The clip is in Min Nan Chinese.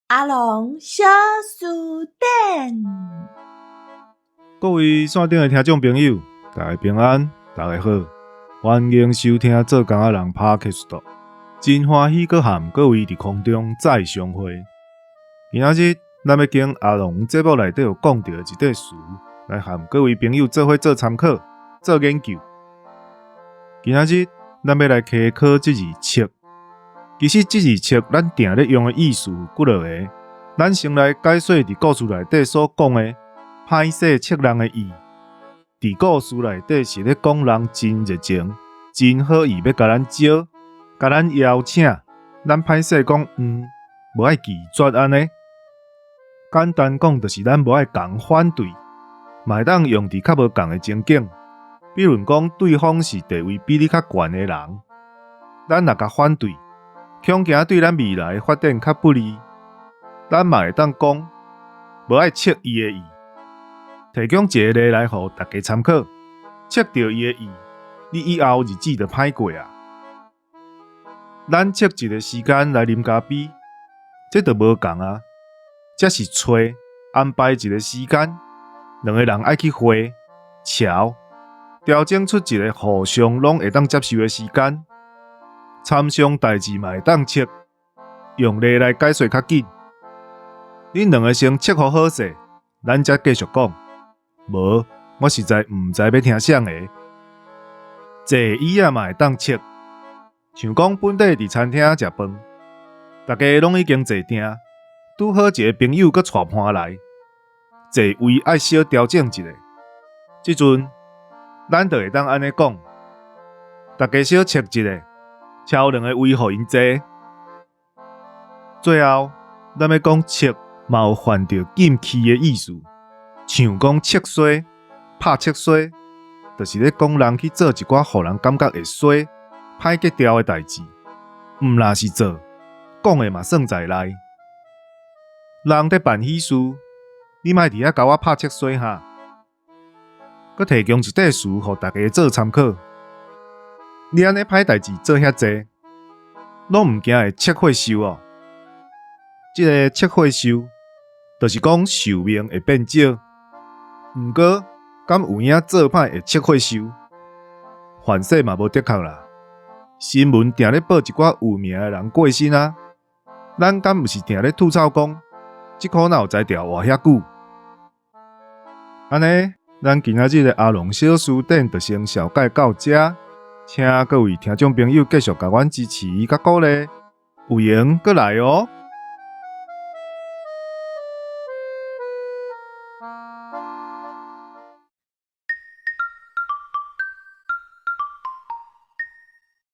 阿龍小辭典。各位線頂的聽眾朋友，大家平安，大家好，歡迎收聽做工仔人 Podcast。真歡喜閣和各位佇空中再相會。今仔日咱欲經阿龍節目內底有講著的一塊詞，來和各位朋友做伙做參考、做研究。今仔日咱欲來開課這字測。其實這字測，咱定咧用的意思有幾落个。咱先來解說佇故事內底所講的歹勢測人的意。佇故事內底是咧講人真熱情、真好意欲共咱招、共咱邀請，咱歹勢講無愛拒絕按呢。簡單講，就是咱無愛共反對，嘛會當用佇較無仝的情景，比如講對方是地位比你較懸的人，咱若共反對，恐驚對咱未來發展較不利，咱嘛會當講無愛測伊的意。提供一个例來予大家參考，測著伊的意，你以後日子就歹過啊。咱測一个時間來啉咖啡，這就無仝啊。這是揣安排一个時間，兩个人愛去會喬，調整出一个互相攏會當接受的時間。參詳代誌嘛會當測，用例來解說較緊。恁兩个先測予好勢，咱才繼續講。無，我實在毋知欲聽啥个。坐椅仔嘛會當測，像講本底佇餐廳食飯，大家攏已經坐定，拄好一个朋友閣帶伴來，座位愛小調整一下。這陣咱就會當按呢講，大家小測一下。抽兩个位予𪜶坐。最後，咱欲講測嘛有犯著禁忌的意思，像講測衰、拍測衰，就是咧講人去做一寡予人感覺會衰、歹格調的代誌。毋若是做，講的嘛算在內。人佇辦喜事，你莫佇遐共我拍測衰哈。閣提供一塊詞予大家做參考。你按呢歹代誌做遐濟，攏毋驚會測歲壽哦？這个測歲壽，就是講壽命會變少。毋過，敢有影做歹會測歲壽？反正嘛無的確啦。新聞定咧報一寡有名的人過身啊，咱敢毋是定咧吐槽講，這箍哪有才調活遐久？按呢，咱今仔日的阿龍小辭典就先紹介到遮。請各位聽眾朋友繼續共阮支持佮鼓勵，有閒閣來哦。